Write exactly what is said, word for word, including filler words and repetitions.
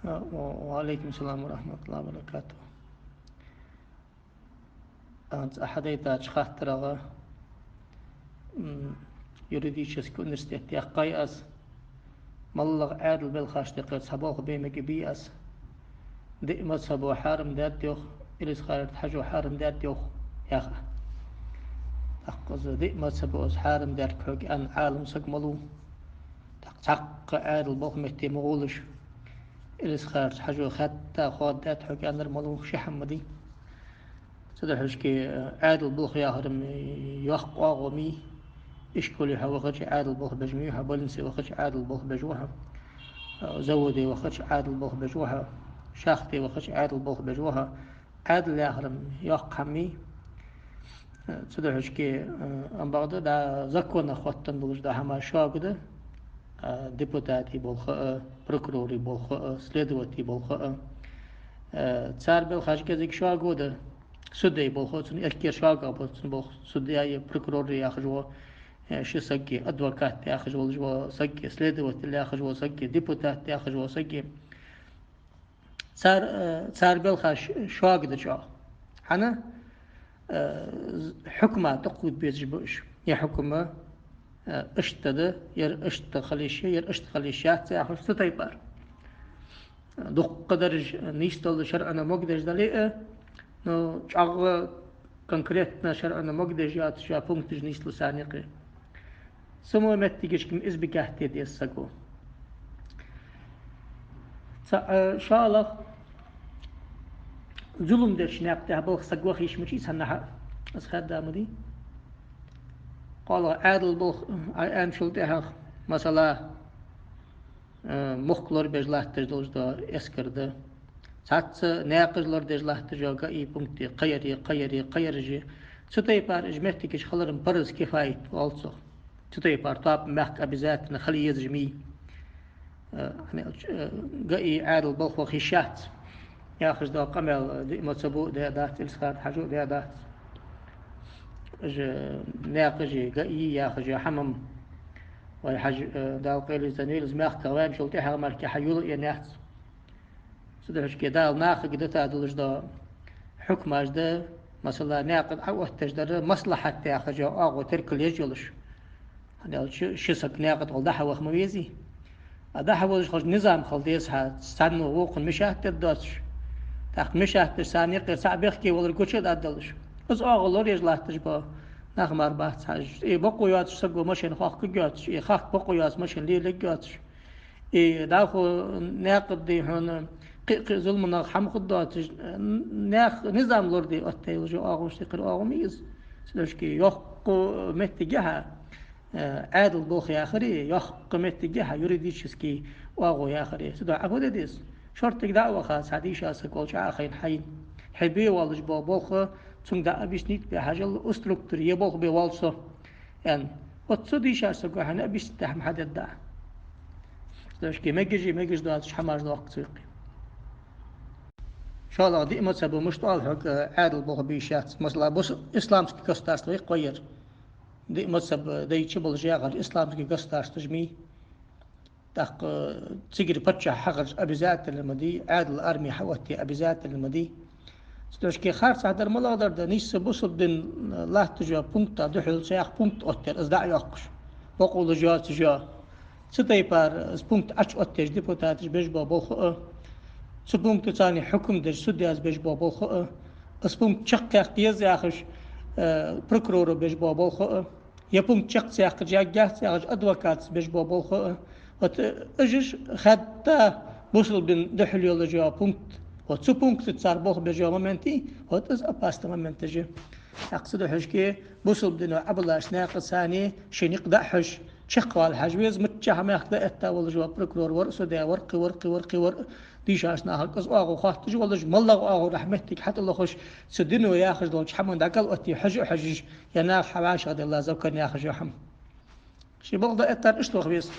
Ва алейкум салам ва рахматуллахи ва баракатух. Анца хьадайтача хаттарагӀа, м, юридически университет яьккхай аз. МоллагӀа Ӏаьдала белхаш тӀехьа цхьа болх бе мегаргбий аз. Диъ мазхӀабо хьарам даьд йоах, Илисхан-Юртарча Хьажо хьарам даьд йоах, яхаш. ТӀаккха из диъ мазхӀабо из хьарам даьр хьога аьнна Ӏалам саг малув. ТӀаккха цхьаккха Ӏаьдала болх метте ма гӀолаш. Илисхан-Юртарча Хьажо хатта хоаддаьд хьога аьннар малув, ши хӀама ма дий. Цудухьа шки Ӏаьдала болх яхар-м йоккха оагӀув мий. Ишколе хьо вахача Ӏаьдала болх беш мий хьо, больнице вахача Ӏаьдала болх беш ва хьо, заводе вахача Ӏаьдала болх беш ва хьо, шахте вахача Ӏаьдала болх беш ва хьо. Ӏаьдал яхар-м йоккха хӀама мий. Цудухьа шки, э, ам бакъда, да, законах хоттаденна долаш да хӀама шога да, э, депутатий болх а, прокурорий болх а, следователий болх а. Э, цар белхаш кӀезига шога да, судей болх а цун, эккера шога ба цун болх, судья е прокурор яхаш ва, э, ши саг е, адвокат яхаш волаш ва саг е, следователь яхаш ва саг е, депутат яхаш ва саг е. Цар, э, цар белхаш шога да чӀоагӀа. ХӀана? Э, з-, хьукма тӀакхувда безаш ба уж. Е хьукма, э, иштта да, ер иштта хила йиш я, ер иштта хила йиш яц яхаш, цу тайпара. Дуккха дарж нийсденна шарӀо могадеш дале а, но чӀоагӀа конкретно шарӀо могадеш йоацаш йола пункташ нийслу царна юкъе. Цу мо моттигашка-м избегать де деза саго. Цхьа, э, шоллагӀа, зулам деча наькъа тӀа болх саг ваха йиш мичай цхьаннахьа, аз хадда ма дий. КхоалагӀа Ӏаьдала болх, Ӏа аьнначул тӀехьагӀа, масала, э, мохк лорабеш латташ долаш да, эскар да. Цхьацца наькъаш лорадеш латташ йола гаи пункти, кхыяри, кхыяри, кхыяраши. Цу тайпара уж моттигаш хилар-м парз кифаят оал цох. Цу тайпара тоаба мехка обязательно хила езаш мий. Э, хӀана аьлча, э, гаи Ӏаьдала болх ваха йиш яц яхаш дола къамаьл, э, диъ мазхӀабо а даь дац, Илисхан-Юртарча Хьажо а даь дац. Уж наькъаши гаи яхаш йола хӀама-м, вай Хьажа, э, Дала къайле из данвеллаз, мехках ваьнначул тӀехьагӀа мара хьайола а яц. Цудухьа шки Дала нахага дита долаш дола хьукмаш да, масала, наькъа дӀаоттадеш дар маслахьат яхаш йола оагӀув теркал еш йолаш. ХӀана аьлча ши саг наькъа тӀагӀолла дӀа-хьа ваха ма везий. А дӀа-хьа возаш хилча низам хила деза хьа, цхьанне вокханна мешать дергдоацаш. ТӀаккха мешать деш царна юкъера цхьа бехке валар гуча а дӀадалаш. Из оагӀув лораеш латташ бола нах мара бац хьажаш. Э, бокъо йоацаш саго машен хоаккаргйоацаш, э, хатта бокъо йоаца машен лелаергйоацаш. Э, дӀахо наькъа тӀа хьона кхы-кхы зуламах хӀама хургдоацаш, э, наьха низам лораде оттаяь йола оагӀув, ши тайпара оагӀув мий из. Цудухьа шки йоккха моттиг я хьа, э, Ӏаьдала болх яхари, йоккха моттиг я хьа юридически оагӀув яхари. Цудухьа Ӏа фу де деза? Шортига дӀа а ваха, цхьа дийша саг волча Ӏа а хайна хьайна. Хье бе воаллаш бола болх, цунга дӀа объяснить бе хьажал, укх структуре е болх бе воалл со, аьнна. Вот цу дийшача саго хьайна объяснить даь хӀама хьадергда Ӏа. Цудухьа шки мегаш а, мегаш доацаш хӀамаш доккха цу юкъе. ШоллагӀа, диъ мазхӀабо мишта оал хьога, э, Ӏаьдала болх бе йиш яц. Масала, бус-, исламски государство я-кх вай ер. Диъ мазхӀаб дайча болаш яхар исламски государстваш мий. ТӀаккха цигара паччахь хьахилар обязательно ма дий, Ӏаьдала арми хьаоттае обязательно ма дий. Цудухьа шки харцахьа дар малагӀа дар да, нийсса бусалба дина латташ йола пункта духьал цхьа пункт оттаяр, из дӀа а йоаккхаш, бокъонца йоацаш йола. Цу тайпара из пункт Ӏочуоттаеш депутаташа беш бола болх а, цу пункта царна хьукам деш судьяша беш бола болх а, из пункт чакхъяккха еза яхаш, э, прокуроро беш бола болх а, е пункт чакх ца яьккхача яггьяц яхаш адвокаташа беш бола болх а. Вот, э, уж хатта бусалба дина духьал йолаш йола пункт. Вот цу пункта цар болх беш йола момент я, вот из опасни моменташ я. ТӀаккха цудухьа шки бусалба дино Ӏобиллача наькъа царна ший никъ дӀа а хьожаш, чакхвала хьажа веза, миччахьа мехка дӀаэтта волаш вола прокурор вар а, судья вар а, кхы вар а, кхы вар а, кхы вар а, дийшача нахага из оагӀув хоатташ волаш, моллагӀа оагӀорахьа моттиг хьатӀалохаш, цу дино яхаш долча хӀаман дӀакӀал оттае хьожаш а хьожаш, е наха хьавӀашагӀделла закон яхаш йола хӀама. Ши бакъда эттар иштта ваха веза.